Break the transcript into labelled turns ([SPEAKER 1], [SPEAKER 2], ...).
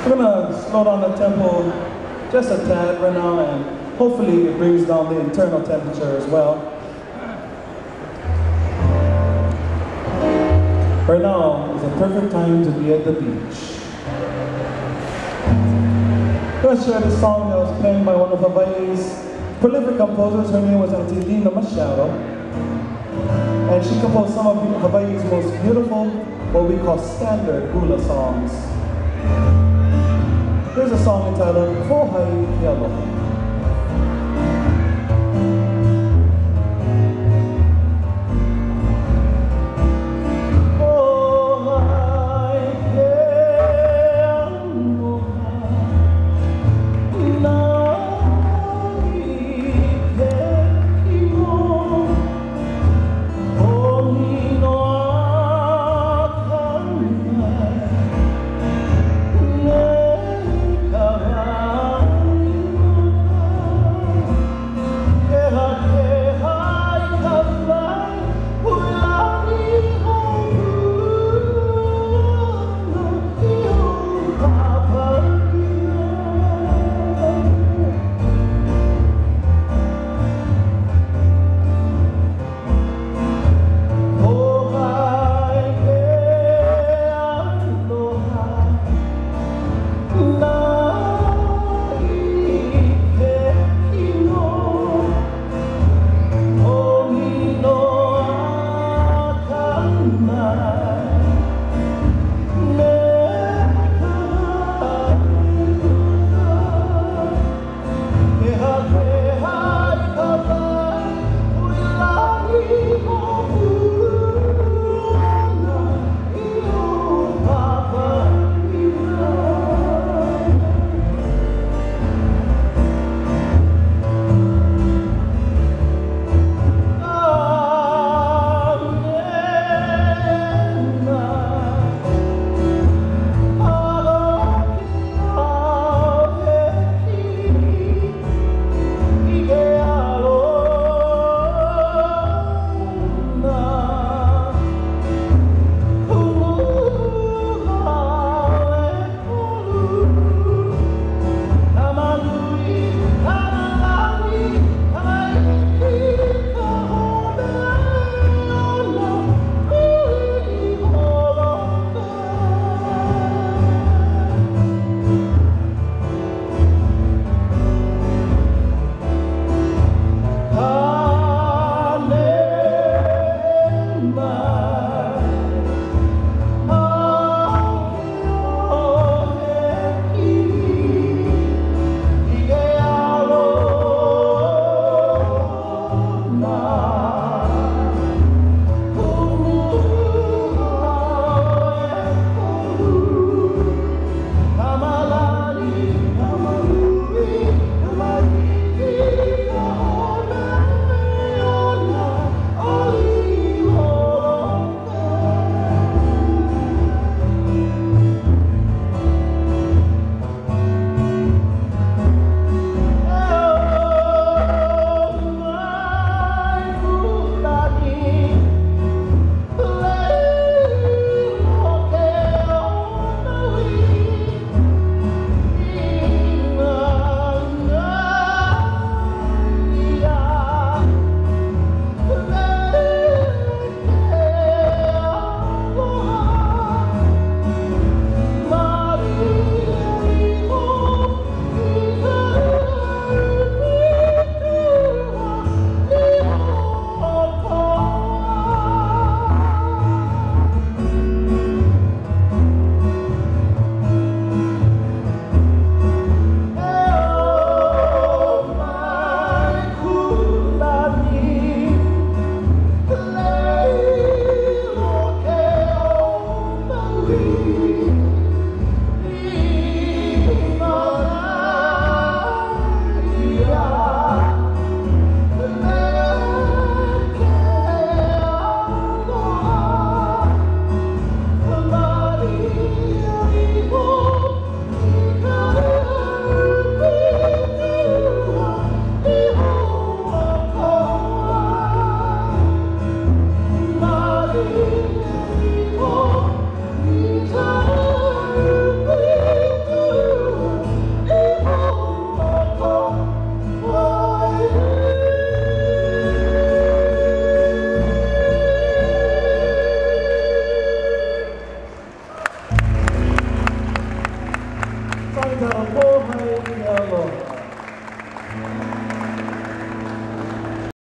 [SPEAKER 1] We're gonna slow down the tempo just a tad right now, and hopefully it brings down the internal temperature as well. Right now is a perfect time to be at the beach. I'm gonna share this song that was penned by one of Hawaii's prolific composers. Her name was Auntie Lena Machado. And she composed some of Hawaii's most beautiful, what we call standard hula songs. Here's a song entitled Pohai Ke Aloha. Song entitled Pohai Ke Aloha.